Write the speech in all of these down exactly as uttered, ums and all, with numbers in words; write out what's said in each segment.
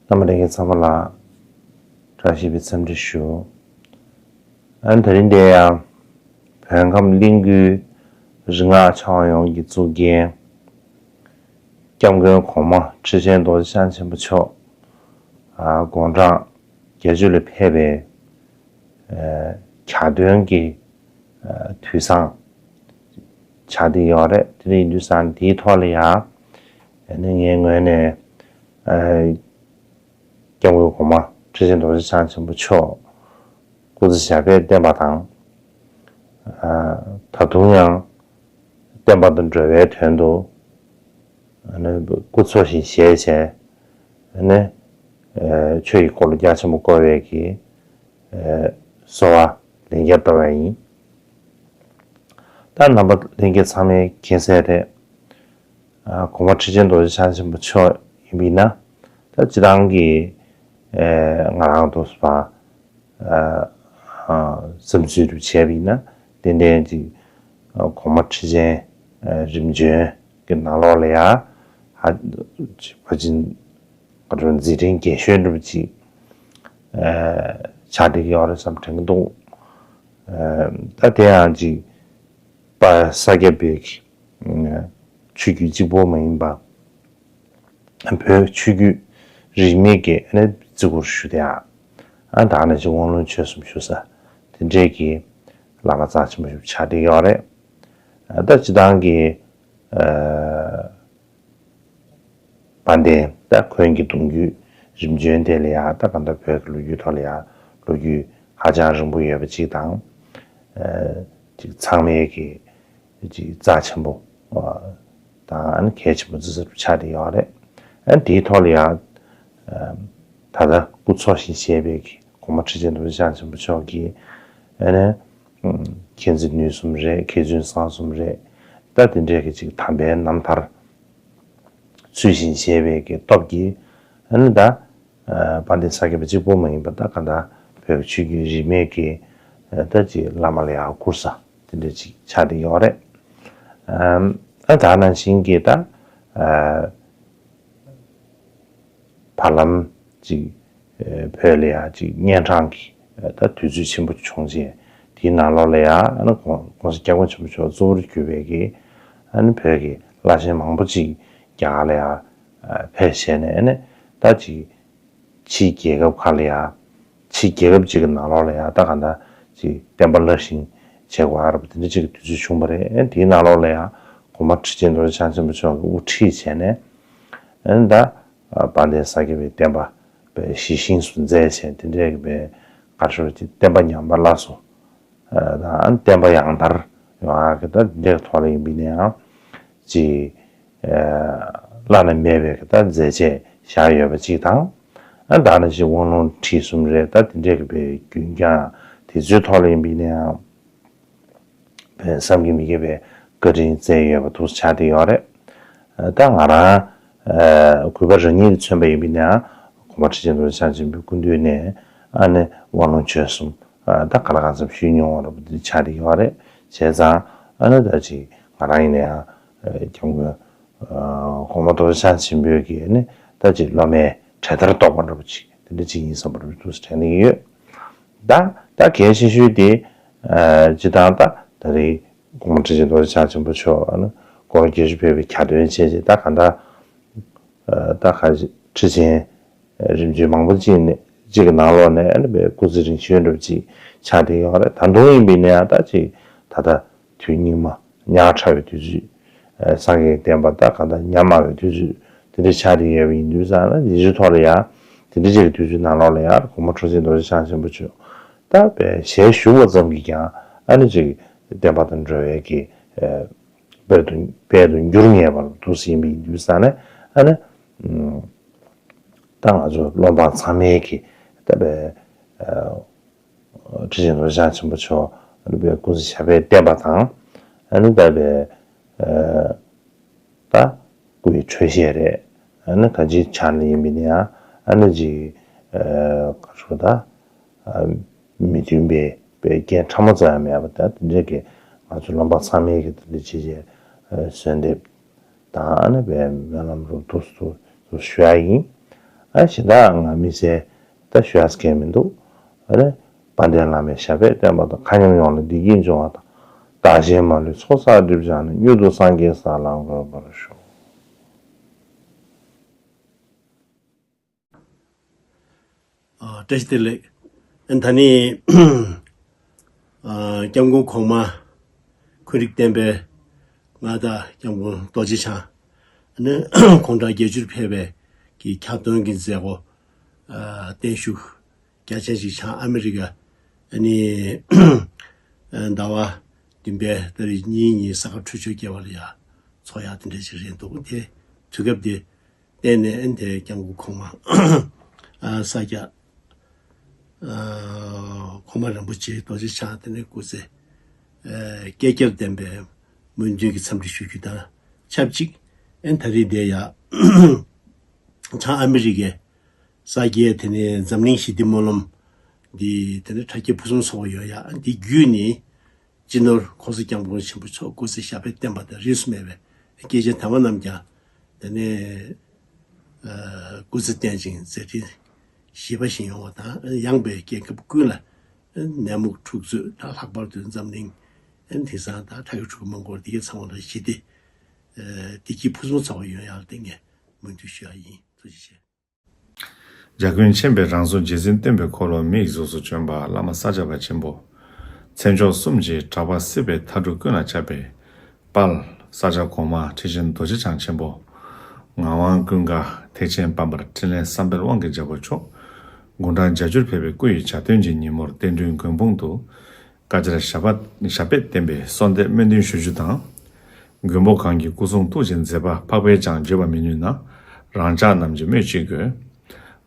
རྣམ་པ་ལྷན་རྒྱས་ཚང་མ་ལ་བཀྲ་ཤིས་པའི་འཚམས་འདྲི་ཞུ། ཨ་ནི་དེ་རིང་འདིར་ཡང་བོད་ཁམས་གླིང་ཁུལ་རིག་སྔགས་ཕྱག་དབང་ཡོངས་ཀྱི་གཙུག་རྒྱན་སྐྱབས་མགོན་གོང་མ་ཁྲི་ཆེན་རྡོ་རྗེ་འཆང་ཆེན་པོ་མཆོག་ཨ་དགུང་གྲངས་བརྒྱད་ཅུ་ལ་ཕེབས་པའི་ཨ་གྱ་སྟོན་གྱི་ཨ་དུས་བཟང་ཆགས་བསྡད་ཡོད་རེད། དེ་འདྲ་ཡིན་དུས་ཙང་དེའི་ཐོག་ལ་ཡང་ཨ་ནི་ངའི་ངོས་ནས་ཨ་སྐྱབས་མགོན་གོང་མ་ཁྲི་ཆེན་རྡོ་རྗེ་འཆང་ཆེན་པོ་མཆོག་སྐུ་ཚེ་ཞབས་པད་བརྟན་པ་དང་། ཨ་ད་དུང་ཡང་བསྟན་པ་དང་འགྲོ་བའི་དོན་དུ་ཨ་ནི་སྐུ་འཚོ་ཞིང་གཞེས་བྱས་ཨ་ནི་ཨ་ཆོས་ཀྱི་འཁོར་ལོ་རྒྱ་ཆེན་པོ་བསྐོར་བའི་གི་ཨ་གསོལ་བ་ལན་བརྒྱར་བཏབ་པ་ཡིན། ད་རྣམ་པ་ལྷན་རྒྱས་ཚང་མས་མཁྱེན་གསལ་རེད། ཨ་གོང་མ་ཁྲི་ཆེན་རྡོ་རྗེ་འཆང་ཆེན་པོ་མཆོག་ཡིན་པ་ཡིན་ན། ད་སྤྱིར་བཏང་གི་ཨ་ང་རང་ཚོ་ཨ་ཨ་བསམ་ཚུལ་དུ་བྱས་པ་ཡིན་ན། ཏན་ཏན་ཅིག་ཨ་གོང་མ་ཁྲི་ཆེན་ཨ་རིམ་བྱོན་གྱི་ནང་ལོགས་ལ་ཡ་ཧ་ཅིག་ཕར་ཕྱིན་ག་རེ་མཛད་འཕྲིན་རྒྱས་ཤོས་འདྲ་པོ་ཅིག་ཨ་ཆགས་བསྡད་ཀྱི་ཡོད་རེད་བསམ་དྲན་གྱི་འདུག་ཨ་ད་དེ་ཡང་ཅིག་པ་ས་སྐྱ་པའི་ཆོས་བརྒྱུད་གཅིག་པོ་མ་ཡིན་པ། བོད་ཆོས་བརྒྱུད་རིས་མེད་ཀྱི་ཨ་ནི་བརྩི་བཀུར་ཞུ་དེ་ཨ་ད་ནི་ཅིག་དབང་ལུང་ཆོས་གསུམ་ཞུ་ས་དེ་འདྲས་ཀྱི་བླ་མ་རྩ་ཆེན་པོ་ཞིག་ཆགས་བསྡད་ཡོད་རེད། ཨ་ད་སྤྱིར་བཏང་གི་ཨ་དཔལ་ལྡན་ད་འཁོན་གྱི་གདུང་རྒྱུད་རིམ་བྱོན་དེ་ལ་ཡ་ད་གང་ལྟར་བོད་ཀྱི་ལོ་རྒྱུས་ཐོག་ལ་ཡ་ལོ་རྒྱུས་ཧ་ཅང་རིང་པོ་ཡོད་པ་ཅིག་དང་། ཨ་ཅིག་ཚང་མས་ཀྱི་ཅིག་རྩ་ཆེན་པོ་ཨ་དང་ཨ་ནི་གལ་ཆེན་པོ་ཙི་ཙི་རུ་ཆགས་བསྡད་ཡོད་རེད། ཨ་ནི་དེའི་ཐོག་ལ་ཡང་ཨ་ད་ལྟ་སྐུ་འཚོ་ཞིང་གཞེས་པའི་གི་གོང་མ་ཁྲི་ཆེན་རྡོ་རྗེ་འཆང་ཆེན་པོ་མཆོག་གིས་ཨ་ནི་ཨ་མཁྱེན་བརྩེ་ནུས་གསུམ་རེད། མཁས་བཙུན་གསང་གསུམ་རེད། ད་དེ་འདྲའི་གི་ཅིག་དམ་པའི་རྣམ་ཐར་ཚུལ་བཞིན་བཞེས་པའི་གི་སྟོབས་ཀྱིས་ཨ་ནི་ད་ཨ་དཔལ་ལྡན་ས་སྐྱ་པ་གཅིག་པོ་མ་ཡིན་པ་ད་ག་ད་བོད་ཀྱི་ཆོས་བརྒྱུད་རིས་མེད་ཀྱི་ཨ་ད་ཅིག་བླ་མ་ལ་ཡང་བཀུར་ས་དེ་འདྲ་ཅིག་ཆགས་བསྡད་ཡོད་རེད། ཨ་ཨ་ད་ནང་བཞིན་གྱི་ད་ཨ་བར་ལམ་ཅིག་ཨ་བོད་ལ་ཡང་ཅིག་གཉན་འཕྲང་གི་ཨ་ད་དུས་ཚོད་ཆེན་པོ་བྱུང་རྗེས་དེའི་ནང་ལོགས་ལ་ཡང་ཨ་ནི་༸གོང་ས་༸སྐྱབས་མགོན་ཆེན་པོ་མཆོག་གཙོ་བོར་གྱུར་པའི་གི་ཨ་ནི་བོད་ཀྱི་བླ་ཆེན་མང་པོ་ཅིག་རྒྱ་གར་ལ་ཡང་ཨ་ཕེབས་བྱས་ནས་ཨ་ནི་ད་ཅིག་ཕྱིའི་རྒྱལ་ཁབ་ཁག་ལ་ཡང་། ཕྱིའི་རྒྱལ་ཁབ་ཅིག་གི་ནང་ལོགས་ལ་ཡང་ད་ག་འདྲ་ཅིག་བསྟན་པ་བླ་བཞིན་བྱེད་དགོས་ཨ་རབ་དེ་འདྲ་ཅིག་གི་དུས་ཚོད་བྱུང་བ་རེད། ཨ་དེའི་ནང་ལོགས་ལ་ཡང་གོང་མ་ཁྲི་ཆེན་རྡོ་རྗེ་འཆང་ཆེན་པོ་མཆོག་གིས་དབུ་ཁྲིད་བྱས་ནས་ཨ་ནི་ད་དཔལ་ལྡན་ས་སྐྱ་པའི་བསྟན་པ་པའི་གཞི་ཤིང་སུ་མཛད་བྱས་དེ་འདྲའི་གི་པའི་ག་རེ་ཞུ་ཅིག་བསྟན་པ་ཉམས་པ་སླར་གསོ་དང་བསྟན་པ་ཡང་དར་ཡོང་ཨ་གི་ད་འདིར་ཐོག་ལ་ཡིན་པའི་ནའང་ཅིག་བླ་ན་མེད་པའི་གི་ད་མཛད་རྗེས་བཞག་ཡོད་པ་ཅིག་དང་། ཨ་ད་ནི་ཅིག་དབང་ལུང་ཁྲིད་གསུམ་རེད། ད་དེ་འདྲའི་གི་པའི་རྒྱུན་བསྐྱངས་དེ་ཚོའི་ཐོག་ལ་ཡིན་པའི་ནའང་བསམ་གྱིས་མི་ཁྱབ་པའི་བཀའ་དྲིན་སྩལ་ཡོད་པ་འདུག་ཆགས་བསྡད་ཡོད་རེད། ད་ང་རང་གུས་པ་རང་ཉིད་ལ་མཚོན་པ་ཡིན་པའི་ནའང་གོང་མ་ཁྲི་ཆེན་རྡོ་རྗེ་འཆང་ཆེན་པོའི་སྐུ་མདུན་ནས་ཨ་ནི་དབང་ལུང་ཆོས་གསུམ་ད་ག་ལ་གང་འཚམ་ཞུས་མྱོང་བ་འདྲ་པོ་འདི་ཆགས་བསྡད་ཡོད་རེད། བྱས་ཙང་ཨ་ནི་ད་ཅིག་ང་རང་ཡིན་ན་ཡང་སྐྱབས་མགོན་གོང་མ་རྡོ་རྗེ་འཆང་ཆེན་པོའི་གི་ནི་ད་ཅིག་སློབ་མའི་གྲལ་མཐར་གཏོགས་པ་འདྲ་པོ་ཅིག་དེ་འདྲ་ཅིག་ཡིན་བསམ་པ་འདྲ་པོ་འདུག་དྲན་གྱི་ཡོད། ད་ད་གལ་ཆེ་ཤོས་དེ་སྤྱི་བཏང་ད་ད་རེས་གོང་མ་ཁྲི་ཆེན་རྡོ་རྗེ་འཆང་ཆེན་པོ་མཆོག་ཨ་ནི་དགུང་ལོ་བརྒྱད་ཅུ་ཕེབས་པའི་གྱ་སྟོན་བྱས་རྗེས་ད་ག་འདྲ་ད་ག་ཁྲི་ཆེན་རིམ་བྱོན་མང་པོ་ཅིག་ནས་ཅིག་གི་ནང་ལོགས་ནས་ཨ་ནི་པའི་སྐུ་ཚེ་རིང་ཤོས་འདྲ་པོ་ཅིག་ཆགས་བསྡད་ཡོད་རེད། ད་དུང་ཡིན་པའི་ནའང་ད་ཅིག་ད་ལྟ་དུས་སྙིགས་མ་ཉག་ཕྲ་བའི་དུས་ཚོད་ཨ་སངས་རྒྱས་བསྟན་པ་ད་ག་ད་ཉམས་དམའ་བའི་དུས་ཚོད་དེ་འདྲ་ཆགས་བསྡད་ཡོད་པ་ཡིན་དུས་ཙང་ན་རྗེས་སུ་ཐོག་ལ་ཡང་དེ་འདྲ་ཅིག་གི་དུས་ཚོད་ནང་ལོགས་ལ་ཡང་གོང་མ་ཁྲི་ཆེན་རྡོ་རྗེ་འཆང་ཆེན་པོ་མཆོག་ད་པའི་ཞལ་བཞུགས་པ་ཙམ་གྱིས་ཀྱང་ཨ་ནི་ཅིག་བསྟན་པ་དང་འགྲོ་བའི་གི་དཔལ་དུ་དཔལ་དུ་འགྱུར་ངེས་པར་འདུག་ཟིན་པ་ཡིན་དུས་ཙང་ན་ཨ་ནི། ད་ང་ཚོ་སློབ་འབངས་ཚང་མས་ཀྱི་ད་པའི་ཁྲི་ཆེན་རྡོ་རྗེ་འཆང་ཆེན་པོ་མཆོག་ཨ་ནི་པའི་སྐུ་ཚེ་ཞབས་པད་བརྟན་པ་དང་ཨ་ནི་ད་པའི་ད་སྐུ་ཡི་འཕྲོད་བཞེས་རེད། ཨ་ནི་གང་ཅིའི་ཆ་ནས་ཡིན་པ་ཡིན་ན་ཡང་ཨ་ནི་ཅིག་ག་རེ་ཞུ་ད་མི་མཐུན་པའི་པའི་རྐྱེན་ཕྲ་མོ་ཙམ་ཡང་མེད་པ་ད་དེ་འདྲའི་གི་ང་ཚོ་སློབ་འབངས་ཚང་མས་ཀྱི་དེ་འདྲ་བྱས་བྱས་གསོལ་འདེབས་དང་ཨ་ནི་པའི་སྨོན་ལམ་རུ་ཏུ་སུ་ཏུ་ཞུ་ཡ་ཡིན། ཨ་གཞན་དག་ང་མི་ཟེར་ད་ཞུ་ཡ་སྐད་མི་འདུག་ཨ་ནི་དཔལ་ལྡན་བླ་མའི་ཞབས་པད་བརྟན་པ་དང་མཁའ་མཉམ་ཡོངས་ལ་བདེ་སྐྱིད་འབྱུང་བ་དང་། བདག་གཞན་མ་ལུས་ཚོགས་བསགས་སྒྲིབ་སྦྱངས་ནས་མྱུར་དུ་སངས་རྒྱས་ས་ལ་འགོད་པར་ཤོག་ཨ། བཀྲ་ཤིས་བདེ་ལེགས། ཨ་ནི་ད་ནི་ཨ་སྐྱབས་མགོན་གོང་མ་འཁོན་རིག་བསྟན་པའི་མངའ་བདག་སྐྱབས་མགོན་རྡོ་རྗེ་འཆང་ཨ་ནི་དགུང་གྲངས་བརྒྱད་ཅུར་ཕེབས་པའི་གི་ཁ་འདོན་གྱི་མཛད་སྒོ་ཨ་བརྟན་བཞུགས་རྒྱ་ཆེན་ཞིག་བྱང་ཨ་མི་རི་ཀ་ཨ་ནི་ཟླ་བ་བདུན་པའི་ཏ་རིག་གཉིས་ཉིན་ས་ག་ཁྲུ་ཆོས་སྐྱེལ་བ་ལ་ཡ་ཚོགས་ཡག་དེ་འདྲ་ཞིག་རེད་འདུག་དེ་དུས་སྐབས་དེ་བརྟེན་ནས་ཨ་ནི་དེ་སྐྱབས་མགོན་གོང་མ་ཨ་ས་སྐྱ་ཨ་གོང་མ་རིན་པོ་ཆེ་རྡོ་རྗེ་འཆང་དེ་ནས་སྐུ་ཚེ་ཨ་བསྐལ་བརྒྱར་བརྟན་པའི་སྨོན་འདུན་གྱི་འཚམས་འདྲི་ཞུ་རྒྱུ་དང་ཆབས་ཅིག་ཨ་ནི་ད་རེས་དེ་ཡ་བྱང་ཨ་མི་རི་ཀའི་ས་སྐྱའི་དེ་ནས་འཛམ་གླིང་ཞི་བདེ་སྨོན་ལམ་འདི་དེ་ནས་དྲ་རྒྱའི་ཕུན་སུམ་ཚོགས་པ་ཡོད་ཡ། འདི་བརྒྱུད་ནས་སྤྱི་ནོར་༸གོང་ས་༸སྐྱབས་མགོན་ཆེན་པོ་མཆོག་སྐུ་ཚེ་ཞབས་པད་བརྟན་པ་དང་རིས་སུ་མེད་པའི་སྐྱེས་ཆེན་དམ་པ་རྣམས་ཀྱང་དེ་ནས་ཨ་སྐུ་ཚེ་བརྟན་ཅིང་མཛད་འཕྲིན་བཞེས་པ་བཞིན་ཡོང་བ་དང་། ཡངས་པའི་རྒྱལ་ཁབ་ཀུན་ལ་ནད་མུག་འཁྲུག་རྩོད་དང་ལྷག་པར་དུ་འཛམ་གླིང་དེང་སང་དང་ཁྲག་གི་འཁྲུག་མང་པོར་འདི་གའི་ཚང་མ་ལ་ཞི་བདེ་ཨ་བདེ་སྐྱིད་ཕུན་སུམ་ཚོགས་པ་ཡོང་ཡག་ལ་བརྟེན་ནས་སྨོན་འདུན་ཞུ་ཡག་ཡིན། ཐུགས་རྗེ་ཆེ། འཇའ་ཀུན་མཁྱེན་པའི་རང་གཟུགས་རྗེ་བཙུན་སྟོན་པའི་འཁོར་ལོ་མིའི་གཟུགས་སུ་བྱོན་པ་བླ་མ་ས་སྐྱ་པ་ཆེན་པོ། མཚན་མཆོག་གསུམ་གྱི་གྲགས་པ་སྲིད་པའི་མཐའ་དྲུག་ཀུན་ལ་ཁྱབ་པའི་དཔལ་ས་སྐྱ་གོང་མ་ཁྲི་ཆེན་རྡོ་རྗེ་འཆང་ཆེན་པོ། ངག་དབང་ཀུན་དགའ་ཐེག་ཆེན་དཔལ་འབར་འཕྲིན་ལས་བསམ་འཕེལ་དབང་གི་རྒྱལ་པོ་མཆོག་དགུང་གྲངས་བརྒྱད་ཅུར་ཕེབས་པའི་སྐུ་ཡི་གྱ་སྟོན་གྱི་ཉིན་མོར་བསྟན་འགྲོའི་མགོན་དཔུང་དུ། བཀའ་ཆེར་ཞབས་པད་ཞབས་པད་བརྟན་པའི་གསོལ་འདེབས་སྨོན་འདུན་ཞུ་རྒྱུ་དང་། མགོན་པོ་གང་གི་སྐུ་གསུང་ཐུགས་ཀྱི་མཛད་པ་འཕགས་པས་ཀྱང་བརྗོད་པར་མི་ནུས་ན། རང་ཅག་རྣམས་ཀྱིས་སྨོས་ཅི་དགོས།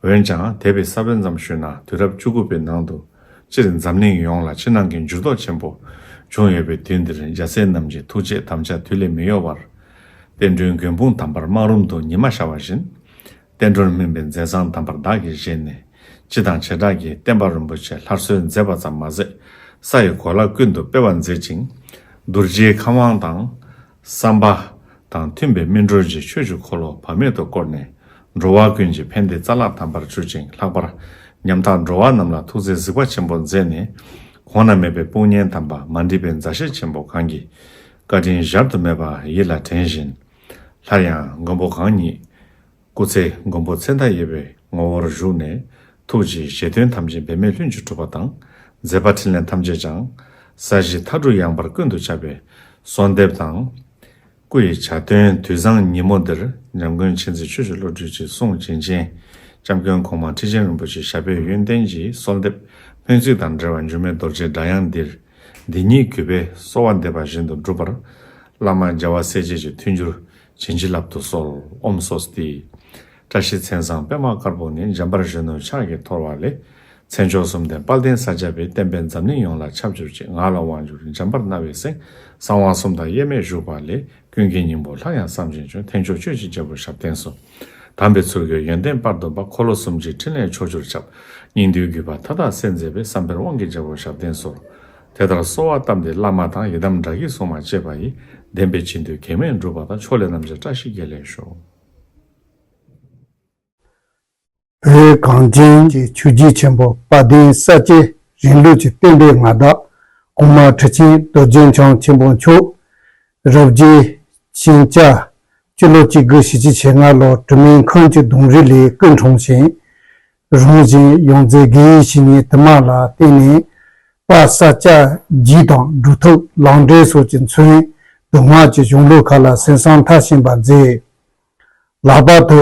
འོན་ཀྱང་དད་པའི་ས་བོན་ཙམ་ཞུས་ན། དུས་རབས་བཅུ་དགུ་པའི་ནང་དུ་སྤྱིར་འཛམ་གླིང་ཡོངས་ལ་ཕྱི་ནང་གི་འགྱུར་ལྡོག་ཆེན་པོ་བྱུང་ཡོད་པའི་དུས་འདིར། རྒྱལ་སྲས་རྣམས་ཀྱི་ཐུགས་རྗེ་དམ་བཅའ་དུས་ལས་མི་ཡོལ་བར། བསྟན་འགྲོའི་མགོན་དཔུང་དམ་པར་སྨག་རུམ་དུ་ཉི་མ་ཤར་བ་བཞིན། བསྟན་འགྲོར་སྨིན་པའི་མཛད་བཟང་དམ་པར་བདག་གིས་བཞེས་ནས། སྤྱི་དང་བྱེ་བྲག་གི་བསྟན་པ་རིན་པོ་ཆེ་སླར་གསོའི་མཛད་པ་ཙམ་མ་ཟད། ས་ཡི་གོ་ལ་ཀུན་ཏུ་སྤེལ་བར་མཛད་ཅིང་། གདུལ་བྱའི་ཁམས་དབང་དང་བསམ་པ་དང་མཐུན་པའི་སྨིན་གྲོལ་གྱི་ཆོས་ཀྱི་འཁོར་ལོ་བར་མེད་དུ་བསྐོར་ནས། འགྲོ་བ་ཀུན་གྱི་ཕན་བདེའི་རྩ་ལག་དམ་པར་གྱུར་ཅིང་། ལྷག་པར་ཉམ་ཐག་འགྲོ་བ་རྣམས་ལ་ཐུགས་བརྩེའི་གཟིགས་པ་ཆེན་པོ་མཛད་ནས། གོང་ན་མེད་པའི་དཔུང་གཉེན་དམ་པ་མ་འདྲིས་པའི་མཛའ་བཤེས་ཆེན་པོ་གང་གི་བཀའ་དྲིན་གཞལ་དུ་མེད་པ་ཡིད་ལ་དྲན་བཞིན། སླར་ཡང་མགོན་པོ་གང་ཉིད་སྐུ་ཚེ་མགོན་པོ་ཚེ་མཐའ་ཡས་པའི་ངོ་བོར་བཞུགས་ནས། ཐུགས་ཀྱི་བཞེད་དོན་ཐམས་ཅད་འབད་མེད་ལྷུན་གྱིས་གྲུབ་པ་དང་། མཛད་པ་འཕྲིན་ལས་ཐམས་ཅད་ཀྱང་ས་གཞི་མཐའ་དྲུག་ཡངས་པར་ཀུན་ཏུ་ཁྱབ་པའི་གསོལ་འདེབས་དང་། སྐུ་ཡི་གྱ་སྟོན་དུས་བཟང་ཉིན་མོ་འདིར། འཇམ་མགོན་མཁྱེན་བརྩེ་ཆོས་ཀྱི་བློ་གྲོས་ཀྱི་གསུང་བྱིན་ཅན། སྐྱབས་མགོན་གོང་མ་ཁྲི་ཆེན་རིན་པོ་ཆེ་ཞབས་པད་ཡུན་བརྟན་གྱི་གསོལ་འདེབས་སྨོན་ཚིག་དང་འབྲེལ་བ་འགྱུར་མེད་རྡོ་རྗེའི་སྒྲ་དབྱངས་འདིར། འདི་ཉིད་གུས་པས་གསོལ་བ་འདེབས་པ་བཞིན་དུ་འགྲུབ་པར། བླ་མ་རྒྱལ་བ་སྲས་བཅས་ཀྱི་མཐུན་འགྱུར་བྱིན་གྱིས་བརླབ་ཏུ་གསོལ། ཨོཾ་སྭ་སྟི། བཀྲ་ཤིས་མཚན་བཟང་པདྨ་དཀར་པོ་ནས། འཇམ་དཔལ་གཞོན་ནུ་ཕྱག་གིས་ཐོར་བ་ལས། མཚན་མཆོག་གསུམ་ལྡན་དཔལ་ལྡན་ས་སྐྱ་པའི། བསྟན་པས་འཛམ་གླིང་ཡོངས་ལ་ཁྱབ་གྱུར་ཅིག་ང་ལ་དབང་བསྒྱུར་འཇམ་དཔལ་རྣ་བའི་གསེང་། གསང་བ་གསུམ་དང་དབྱེར་མེད་བཞུགས་པ་ལས། ཀུན་གྱི་སྙིང་པོ་ལྷ་ཡང་བསམ་ཞིང་འབྱོན། ཐེག་མཆོག་སྤྱོད་ཅིང་རྒྱལ་པོའི་ཞབས་བརྟན་སོགས། དམ་པའི་ཚུལ་གྱི་ཡོན་ཏན་པར་སྟོན་པ། འཁོར་ལོ་གསུམ་གྱི་འཕྲིན་ལས་ཕྱོགས་བཅུར་ཁྱབ། སྙིགས་དུས་རྒུད་པ་མཐའ་དག་སེལ་མཛད་པའི། བསམ་འཕེལ་དབང་གི་རྒྱལ་པོའི་ཞབས་བརྟན་སོགས། དེ་ལྟར་གསོལ་བ་བཏབ་སྟེ་བླ་མ་དང་། ཡི་དམ་དགྲ་བགེགས་སྲུང་མ་བཅས་པ་ཡི། བདེན་པའི་སྤྱི་འདོད་གེགས་མེད་འགྲུབ་པ་དང་། ཕྱོགས་ལས་རྣམ་རྒྱལ་བཀྲ་ཤིས་བརྒྱད་ལེགས་ཤོག་བོད་གངས་ཅན་གྱི་ཆོས་བརྒྱུད་ཆེན་པོ་དཔལ་ལྡན་ས་སྐྱའི་རིང་ལུགས་ཀྱི་བསྟན་པའི་མངའ་བདག་གོང་མ་ཁྲི་ཆེན་རྡོ་རྗེ་འཆང་ཆེན་པོ་མཆོག་རབ་རྒྱས་ཤིང་བྱ་སྤྱི་ལོ་གཅིག་དགུ་བཞི་བཅུ་ཞེ་ལྔ་ལོར་དྲི་མེད་ཁམས་ཀྱི་གདུང་རིགས་ལས་སྐུ་འཁྲུངས་ཤིང་། རང་བཞིན་ཡོངས་རྫོགས་དགེ་བའི་བཤེས་གཉེན་དུ་མ་ལ་བརྟེན་ནས་དཔལ་ས་སྐྱ་རྒྱུད་དང་སྒྲུབ་ཐབས་ལམ་འབྲས་སོགས་ཀྱིས་མཚོན་སྡུག་བསྔལ་གྱི་གཞུང་ལུགས་ཁག་ལ་གསན་བསམ་མཐར་ཕྱིན་པ་མཛད། ལྷག་པར་དུ་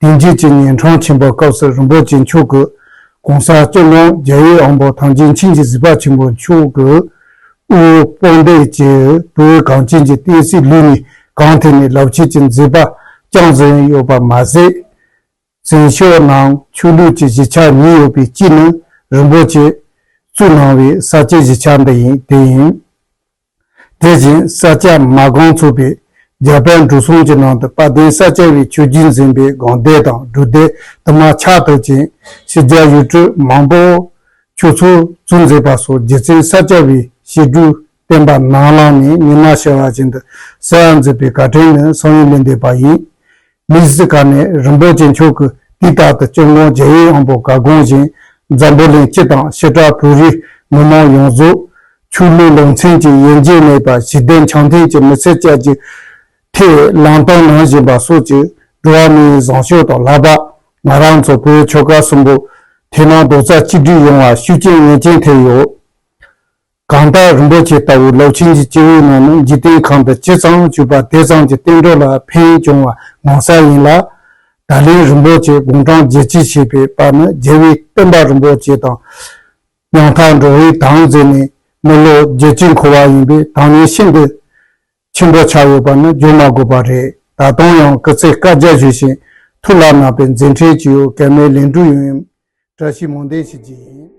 དེང་དུས་ཀྱི་ཉིན་གྲངས་ཆེན་པོའི་སྐབས་སུ་རིན་པོ་ཆེ་མཆོག་གིས་གོང་ས་སྐྱབས་མགོན་རྒྱལ་བའི་དབང་པོ་ཐམས་ཅད་མཁྱེན་ཅིང་གཟིགས་པ་ཆེན་པོ་མཆོག་གི་དབུའི་དཔུང་འདེགས་ཀྱིས་བོད་གངས་ཅན་གྱི་བསྟན་སྲིད་ལུགས་གཉིས་གང་ཐད་ནས་རླབས་ཆེན་གྱི་མཛད་པ་བསྐྱངས་ཟིན་ཡོད་པ་མ་ཟད། བཙན་བྱོལ་ནང་ཆོས་ལུགས་ཀྱི་གཞིས་ཆགས་གཉིས་ཡོད་པའི་གཅིག་ནི་རིན་པོ་ཆེ་བཙུགས་གནང་བའི་ས་སྐྱའི་གཞིས་ཆགས་འདི་ཡིན། དེ་ཡིན། དེ་བཞིན་ས་སྐྱ་མ་རྐང་ཚོགས་པའི་རྒྱ་བལ་འབྲུག་གསུམ་གྱི་ནང་དུ་དཔལ་ལྡན་ས་སྐྱ་པའི་ཆོས་བརྒྱུད་འཛིན་པའི་དགོན་སྡེ་དང་སྒྲུབ་སྡེ་དུ་མ་ཆགས་ཐུབ་ཅིང་། ཕྱི་རྒྱལ་ཡུལ་གྲུ་མང་པོ་ཆོས་ཚོགས་བཙུགས་མཛད་པ་སོགས་རྗེ་བཙུན་ས་སྐྱ་པའི་བཤད་སྒྲུབ་བསྟན་པ་ནམ་ལངས་ནས་ཉི་མ་ཤར་བ་བཞིན་དུ་གསལ་བར་མཛད་པའི་བཀའ་དྲིན་ནི་སང་ཡོད་ལས་འདས་པ་ཡིན། མི་ཚེ་གང་ནས་རིན་པོ་ཆེ་མཆོག་གི་ དུས་རྟག་ཏུ་སྐྱབས་མགོན་རྒྱལ་བའི་དབང་པོ་ག་སྒོམ་བཞིན་འཛམ་བུ་གླིང་སྤྱི་དང་ཕྱི་དྲག་བོད་རིགས་མི་མང་ཡོངས་རྫོགས་ཆོས་ལུགས་ལུགས་མཚན་གྱི་དབྱེ་འབྱེད་མེད་པར་ཞི་བདེ་འཆམ་མཐུན་གྱི་མི་ཚེ་བསྐྱལ་རྒྱུའི་ཐད་ལམ་སྟོན་གནང་བཞིན་པ་སོགས་ཀྱིས་འགྲོ་བ་མིའི་བཟང་སྤྱོད་དང་བསླབ་པ། ང་རང་ཚོ་བོད་ཆོལ་ཁ་གསུམ་པོ་དེ་ནང་རྡོག་རྩ་གཅིག་སྒྲིལ་ཡོང་བར་ཤུགས་རྐྱེན་ངེས་ཅན་ཐེབས་ཡོད། གང་ལྟར་རིན་པོ་ཆེ་ལྟ་བུ་རླབས་ཆེན་གྱི་སྐྱེས་བུའི་ནང་ནས་འཇིག་རྟེན་ཁམས་དུ་ཇི་ཙམ་བཞུགས་པ་དེ་ཙམ་གྱི་བསྟན་འགྲོ་ལ་ཕན་བྱུང་བ་ངོ་མཚར་ཡིན་ལ། ད་ལན་རིན་པོ་ཆེ་དགུང་གྲངས་བརྒྱད་ཅུ་བཞེས་པའི་བར་ནི་རྒྱལ་བའི་བསྟན་པ་རིན་པོ་ཆེ་དང་ཉམ་ཐག་འགྲོ་བའི་དོན་མཛད་ནས་མི་ལོ་བརྒྱད་ཅུ་འཁོར་བ་ཡིན་པས། དོན་སྙིང་ཤིན་ཏུ་ཆེན་པོ་ཆགས་ཡོད་པ་ནི་བརྗོད་མ་དགོས་པ་རེད། ད་དུང་ཡང་སྐུ་ཚེ་བསྐལ་བརྒྱར་བཞུགས་ཤིང་ཐུགས་ལ་བརྣག་པའི་མཛད་འཕྲིན་ཇི་ཡོད་གལ་མེད་ལེགས་གྲུབ་ཡོང་བའི་བཀྲ་ཤིས་སྨོན་འདུན་ཞུ་རྒྱུ་ཡིན།